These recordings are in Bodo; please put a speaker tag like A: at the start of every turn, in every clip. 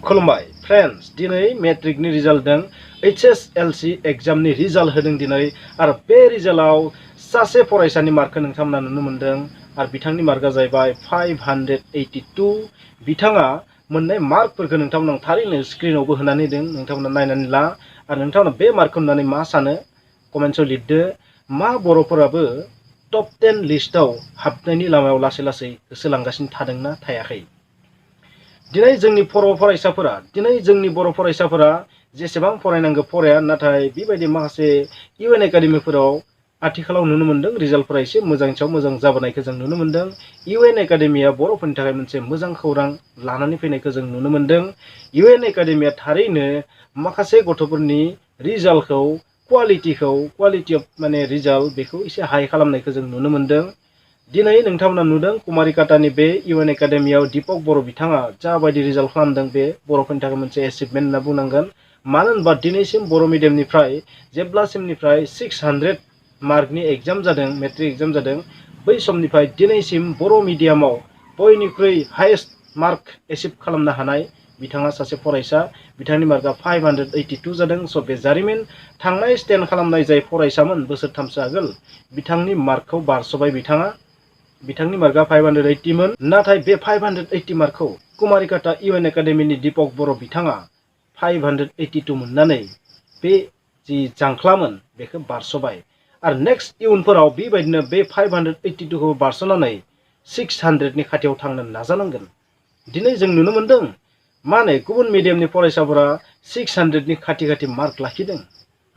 A: खुलुमबाय फ्रेंड्स, दिनै मेट्रिकनि रिजाल्ट दं, HSLC एग्जामनि रिजाल्ट होदों दिनै आरो बे रिजाल्टआव सासे फरायसानि मार्कखौ नोंथांमोना नुनो मोनदों आरो बिथांनि मार्कआ जाहैबाय 582। बिथाङा मोननाय मार्कफोरखौ नोंथांमोना थारैनो स्क्रिनावबो होनानै होदों, नोंथांमोना नायनानै ला आरो नोंथांमोना बे मार्कखौ नुनानै मा सानो कमेन्ट्सआव लिरदो। मा बर'फोराबो टप 10 लिस्टआव हाबनायनि लामायाव लासै लासै होसोलांगासिनो थादोंना थायाखै? दिनै जोंनि बर' फरायसाफोरा जेसेबां फरायनांगौ फराया, नाथाय बेबायदि माखासे UN एकाडेमिफोराव आथिखालाव नुनो मोनदों रिजाल्टफोरा एसे मोजांनि सायाव मोजां जाबोनायखौ जों नुनो मोनदों। UN एकाडेमिया बर'फोरनि थाखाय मोनसे मोजां खौरां लानानै फैनायखौ जों नुनो मोनदों। UN एकाडेमिया थारैनो माखासे गथ'फोरनि रिजाल्टखौ क्वालिटि अफ रिजाल्ट बेखौ एसे हाई खालामनायखौ जों नुनो मोनदों। दिनै नोंथांमोना नुदों कुमारिकाटानि बे UN एकाडेमियाव दीपक बर' बिथाङा जाबायदि रिजाल्ट खालामदों, बे बर'फोरनि थाखाय मोनसे एचिभमेन्ट होनना बुंनांगोन। मानो होनबा दिनैसिम बर' मिडियामनिफ्राय जेब्लासिमनिफ्राय 600 मार्कनि एग्जाम जादों, मेट्रिक एग्जाम जादों, बै समनिफ्राय दिनैसिम बर' मिडियामाव बयनिख्रुइ हाइएस्ट मार्क एचिभ खालामनो हानाय बिथाङा सासे फरायसा। बिथांनि मार्कआ 582 जादों। स' बे जारिमिन थांनाय स्टेन्ड खालामनाय जाय फरायसामोन बोसोरथामसो आगोल, बिथांनि मार्कखौ बारस'बाय बिथाङा। बिथांनि मार्कआ 580 मोन, नाथाय बे 580 मार्कखौ कुमारिकाटा UN एकाडेमिनि दीपक बर' बिथाङा 582 मोननानै बे जि जांख्लामोन बेखौ बारस'बाय आरो नेक्स्ट इयुनफोराव बेबायदिनो बे 582खौ बारस'नानै 600नि खाथियाव थांनो नाजानांगोन। दिनै जों नुनो मोनदों माने गुबुन मिडियामनि फरायसाफोरा 600नि खाथि मार्क लाखिदों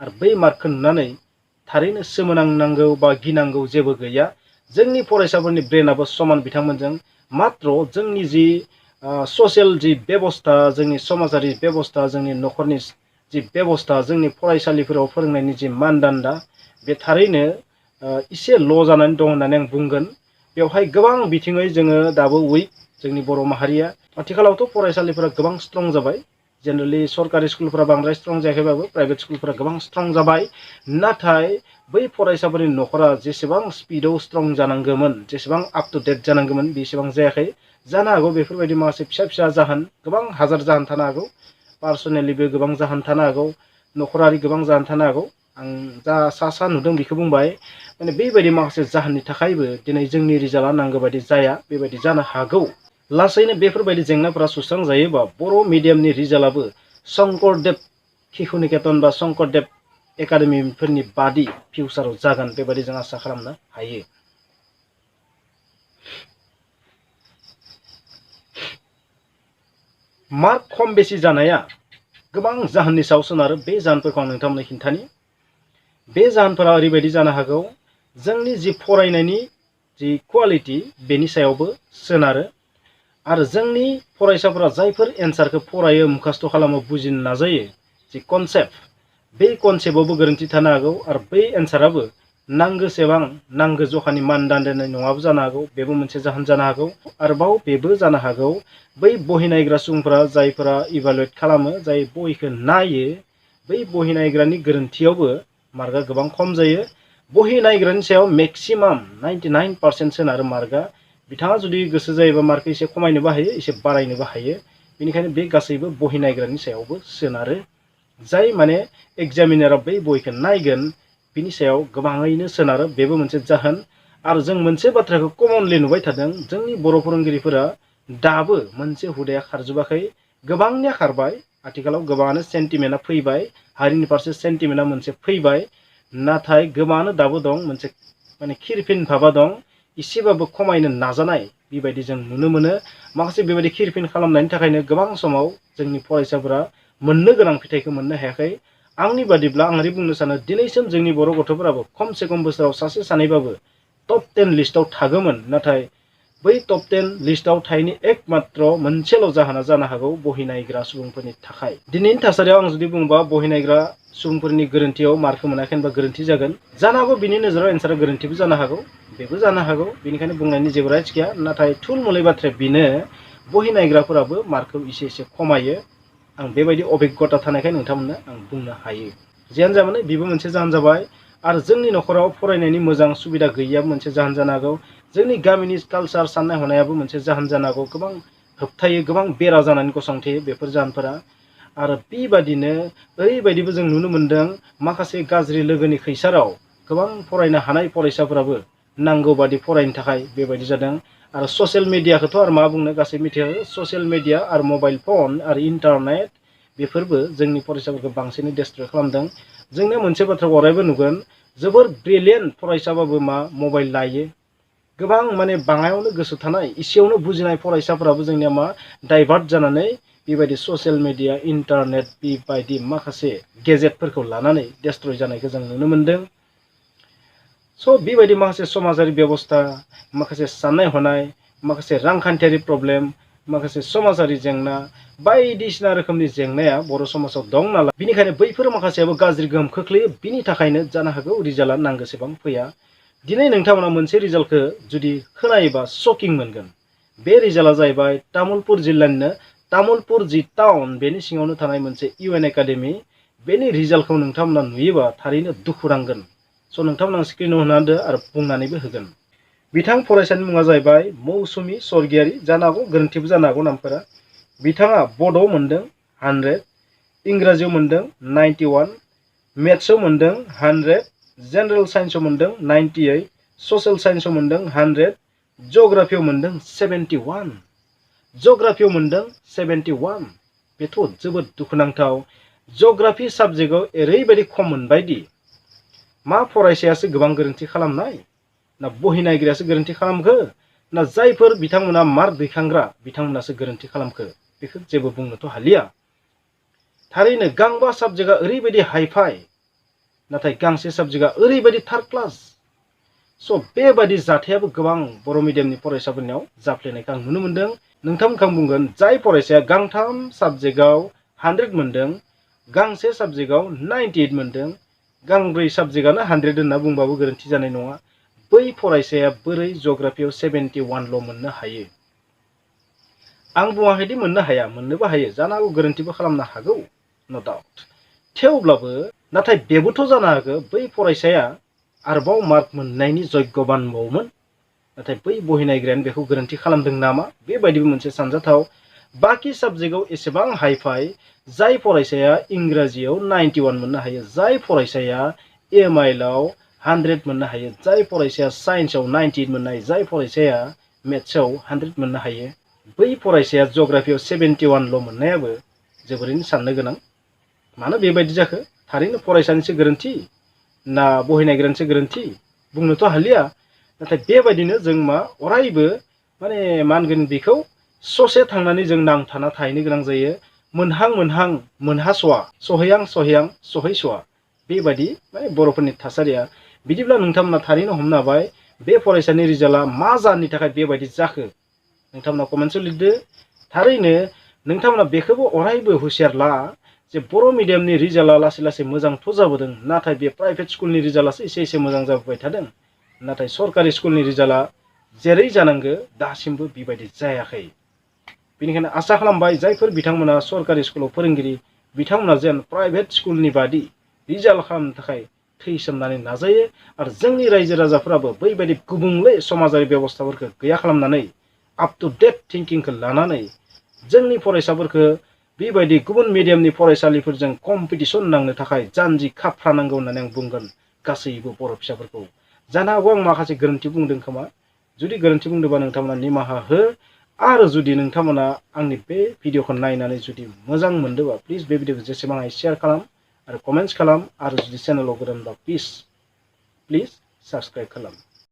A: आरो बै मार्कखौ नुनानै थारैनो सोमोनांनांगौ बा गिनांगौ जेबो गैया। जोंनि फरायसाफोरनि ब्रेनाबो समान बिथांमोनजों, मात्र जोंनि जि ससियेल जि बेबस्था, जोंनि समाजारि बेबस्था, जोंनि न'खरनि जि बेबस्था, जोंनि फरायसालिफोराव फोरोंनायनि जि मानदान्दा, बे थारैनो एसे ल' जानानै दं होननानै आं बुंगोन। बेवहाय गोबां बिथिङै जोङो दाबो उइक, जोंनि बर' माहारिया। आथिखालावथ' फरायसालिफोरा गोबां स्ट्रं जाबाय। जेनेरेलि सरकारि स्कुलफोरा बांद्राय स्ट्रं जायाखैबाबो प्राइभेट स्कुलफोरा गोबां स्ट्रं जाबाय। नाथाय बै फरायसाफोरनि न'खरा जेसेबां स्पिडआव स्ट्रं जानांगौमोन, जेसेबां आप टु डेट जानांगौमोन, बेसेबां जायाखै। जानो हागौ बेफोरबायदि माखासे फिसा फिसा जाहोन, गोबां हाजार जाहोन थानो हागौ। पार्सनेलिबो गोबां जाहोन थानो हागौ, न'खरारि गोबां जाहोन थानो हागौ। आं जा सा नुदों बेखौ बुंबाय। माने बेबायदि माखासे जाहोननि थाखायबो दिनै जोंनि रिजाल्टआ नांगौ बायदि जाया, बेबायदि जानो हागौ। लासैनो बेफोरबायदि जेंनाफोरा सुस्रांजायोबा बर' मिडियामनि रिजाल्टआबो शंकरदेब शिशु निकेतन बा शंकरदेब एकाडेमिफोरनि बादि फिउचाराव जागोन, बेबायदि जों आसा खालामनो हायो। मार्क खम बेसि जानाया गोबां जाहोननि सायाव सोनारो। बे जाहोनफोरखौ आं नोंथांमोननो खिन्थानि। बे जाहोनफोरा ओरैबायदि जानो हागौ, जोंनि जि फरायनायनि जि क्वालिटि बेनि सायावबो सोनारो आरो जोंनि फरायसाफोरा जायफोर एन्सारखौ फरायो, मुखास्थ' खालामो, बुजिनो नाजायो, जि कनसेप्ट, बे कनसेप्टआवबो गोरोन्थि थानो हागौ आरो बै एन्साराबो नांगौसेबां नांगौ जखानि मानदान्दानाय नङाबो जानो हागौ। बेबो मोनसे जाहोन जानो हागौ। आरोबाव बेबो जानो हागौ बै बहि नायग्रा सुबुंफोरा, जायफोरा इभालुएट खालामो, जाय बहिखौ नायो, बै बहि नायग्रानि गोरोन्थियावबो मार्कआ गोबां खम जायो। बहि नायग्रानि सायाव मेक्सिमाम 99% सोनारो मार्कआ। बिथाङा जुदि गोसो जायोबा मार्कखौ एसे खमायनोबो हायो, एसे बारायनोबो हायो। बेनिखायनो बे गासैबो बहि नायग्रानि सायावबो सोनारो। जाय माने एग्जामिनारा बै बहिखौ नायगोन बिनि सायाव गोबाङैनो सोनारो, बेबो मोनसे जाहोन। आरो जों मोनसे बाथ्राखौ कमनलि नुबाय थादों, जोंनि बर' फोरोंगिरिफोरा दाबो मोनसे हुदाया खारजोबाखै। गोबांनिया खारबाय, आथिखालाव गोबाङानो सेन्टिमेन्टआ फैबाय, हारिनि फारसे सेन्टिमेन्टआ मोनसे फैबाय, नाथाय गोबाङानो दाबो दं, मोनसे खिरफिन भाबा दं। एसेबाबो खमायनो नाजानाय बेबायदि जों नुनो मोनो। माखासे बेबायदि खिरफिन खालामनायनि थाखायनो गोबां समाव जोंनि फरायसाफोरा मोननो गोनां फिथाइखौ मोननो हायाखै। आंनि बादिब्ला आं ओरै बुंनो सानो, दिनैसिम जोंनि बर' गथ'फोराबो खमसे खम बोसोराव सासे सानैबाबो टप 10 लिस्टआव थागौमोन। नाथाय बै टप 10 लिस्टआव थायैनि एकमात्र मोनसेल' जाहोना जानो हागौ बहि नायग्रा सुबुंफोरनि थाखाय। दिनैनि थासारियाव आं जुदि बुंबा बहि नायग्रा सुबुंफोरनि गोरोन्थियाव मार्कखौ मोनाखै होनबा गोरोन्थि जागोन। जानो हागौ बिनि नोजोराव एन्सारा गोरोन्थिबो जानो हागौ, बेबो जानो हागौ। बेनिखायनो बुंनायनि जेबो राइट्स गैया। नाथाय थुलमुलै बाथ्राया बेनो, बहि नायग्राफोराबो मार्कखौ एसे खमायो। आं बेबायदि अभिज्ञता थानायखाय नोंथांमोननो आं बुंनो हायो। जियानो जा मानो बेबो मोनसे जाहोन जाबाय। आरो जोंनि न'खराव फरायनायनि मोजां सुबिदा गैयियाबो मोनसे जाहोन जानो हागौ। जोंनि गामिनि कालसार, साननाय हनायाबो मोनसे जाहोन जानो हागौ। गोबां होबथायो गोबां बेरा जानानै गसंथेयो बेफोर जाहोनफोरा आरो बेबादिनो ओरैबायदिबो जों नुनो मोनदों माखासे गाज्रि लोगोनि खैसाराव गोबां फरायनो हानाय फरायसाफोराबो नांगौ बादि फरायनो थाखाय बेबायदि जादों आरो ससियेल मिडियाखौथ' आरो मा बुंनो गासै मिथियो ससियेल मिडिया आरो मबाइल फन आरो इन्टारनेट बेफोरबो जोंनि फरायसाफोरखौ बांसिनै डिस्ट्रय खालामदों जोंनो मोनसे बाथ्राखौ अरायबो नुगोन जोबोर ब्रिलियेन्ट फरायसाबाबो मा मबाइल लायो गोबां माने बाङायावनो गोसो थानाय इसेयावनो बुजिनाय फरायसाफोराबो जोंनिया मा डाइभार्ट जानानै बेबायदि ससियेल मिडिया इन्टारनेट बेबायदि माखासे गेजेटफोरखौ लानानै डिस्ट्रय जानायखौ जों नुनो मोनदों स' बेबायदि माखासे समाजारि बेबस्था माखासे साननाय हनाय माखासे रांखान्थियारि प्रब्लेम माखासे समाजारि जेंना बायदिसिना रोखोमनि जेंनाया बर' समाजाव दं नालाय बिनिखायनो बैफोर माखासेयाबो गाज्रि गोहोम खोख्लैयो बिनि थाखायनो जानो हागौ रिजाल्टआ नांगौसेबां फैया दिनै नोंथांमोना मोनसे रिजाल्टखौ जुदि खोनायोबा शकिं मोनगोन बे रिजाल्टआ जाहैबाय तामुलपुर जिल्लानिनो तामुलपुर जि टाउन बेनि सिङावनो थानाय मोनसे इउएन एकाडेमि बेनि रिजाल्टखौ नोंथांमोना नुयोबा थारैनो दुखु नांगोन स' नोंथांमोना स्क्रिनाव होना होदो आरो बुंनानैबो होगोन बिथां फरायसानि मुङा जाहैबाय मौसुमि स्वर्गियारि जानो हागौ गोरोन्थिबो जानो हागौ नामफोरा बिथाङा बड'आव मोनदों 100 इंराजियाव मोनदों 91 मेथ्सआव मोनदों 100 जेनेरेल साइन्सआव मोनदों 98 ससियेल साइन्सआव मोनदों 100 जिअग्राफियाव मोनदों 71 जिअग्राफियाव मोनदों 71 बेथ' जोबोद दुखुनांथाव जिअग्राफि साबजेक्टआव ओरैबायदि खम मोनबायदि मा फरायसायासो गोबां गोरोन्थि खालामनाय ना बहि नायग्रायासो गोरोन्थि खालामखो ना जायफोर बिथांमोना मार्क दैखांग्रा बिथांमोनासो गोरोन्थि खालामखो बेखौ जेबो बुंनोथ' हालिया थारैनो गांबा साबजेक्टआ ओरैबायदि हाइफाइ नाथाय गांसे साबजेक्टआ ओरैबायदि थार्ड क्लास स' बेबायदि जाथायाबो गोबां बर' मिडियामनि फरायसाफोरनियाव जाफ्लेनायखौ आं नुनो मोनदों नोंथांमोनखौ बुंगोन जाय फरायसाया गांथाम साबजेक्टआव 100 मोनदों गांसे साबजेक्टआव 98 मोनदों गांब्रै साबजेक्टआनो 100 होनना बुंबाबो गोरोन्थि जानाय नङा बै फरायसाया बोरै जिअग्राफियाव 71ल' मोननो हायो आं बुङाखैदि मोननो हाया मोननोबो हायो जानो हागौ गोरोन्थिबो खालामनो हागौ नो डाउट थेवब्लाबो नाथाय बेबोथ' जानो हागौ बै फरायसाया आरोबाव मार्क मोननायनि जग्यबानबावमोन नाथाय बै बहि नायग्रायानो बेखौ गोरोन्थि खालामदों नामा बेबायदिबो मोनसे सानजाथाव बाखि साबजेक्टआव एसेबां हाइफाइ जाय फरायसाया इंराजियाव 91 मोननो हायो जाय फरायसाया एमआइएलआव 100 मोननो हायो जाय फरायसाया साइन्सआव 98 मोननो हायो जाय फरायसाया मेथ्सआव 100 मोननो हायो बै फरायसाया जिअग्राफियाव 71ल' मोननायाबो जोबोरैनो साननो गोनां मानो बेबायदि जाखो थारैनो फरायसानिसो गोरोन्थि ना बहि नायग्रानिसो गोरोन्थि बुंनोथ' हालिया नाथाय बेबायदिनो जों मा अरायबो माने मा होनगोन बेखौ ससे थांनानै जों नांथाना थाहैनो गोनां जायो मोनहां मोनहां मोनहास'आ सहैहां सहैहां सहैस'आ बेबायदि माने बर'फोरनि थासारिया बिदिब्ला नोंथांमोना थारैनो हमनो हाबाय बे फरायसानि रिजाल्टआ मा जाहोननि थाखाय बेबायदि जाखो नोंथांमोना कमेन्टआव लिरदो थारैनो नोंथांमोना बेखौबो अरायबो हुसियार ला जे बर' मिडियामनि रिजाल्टआ लासै लासै मोजांथ' जाबोदों नाथाय बे प्राइभेट स्कुलनि रिजाल्टआसो एसे मोजां जाबोबाय थादों नाथाय सरकारि स्कुलनि रिजाल्टआ जेरै जानांगौ दासिमबो बेबायदि जायाखै बेनिखायनो आसा खालामबाय जायफोर बिथांमोना सरकारि स्कुलाव फोरोंगिरि बिथांमोना जेन प्राइभेट स्कुलनि बादि रिजाल्ट खालामनो थाखाय थैसोमनानै नाजायो आरो जोंनि रायजो राजाफोराबो बैबायदि गुबुंले समाजारि बेबस्थाफोरखौ गैया खालामनानै आप टु डेट थिंकिंखौ लानानै जोंनि फरायसाफोरखौ बेबायदि गुबुन मिडियामनि फरायसालिफोरजों कम्पिटिसन नांनो थाखाय जानजि खाफ्रानांगौ होननानै आं बुंगोन गासैबो बर' फिसाफोरखौ जानो हागौ आं माखासे गोरोन्थि बुंदों खोमा जुदि गोरोन्थि बुंदोंबा नोंथांमोना निमाहा हो आरो जुदि नोंथांमोना आंनि बे भिडिअखौ नायनानै जुदि मोजां मोनदोंबा प्लिज बे भिडिअखौ जेसेबां हायो शेयार खालाम आरो कमेन्ट्स खालाम आरो जुदि चेनेलाव गोदानबा प्लिज साबस्क्राइब खालाम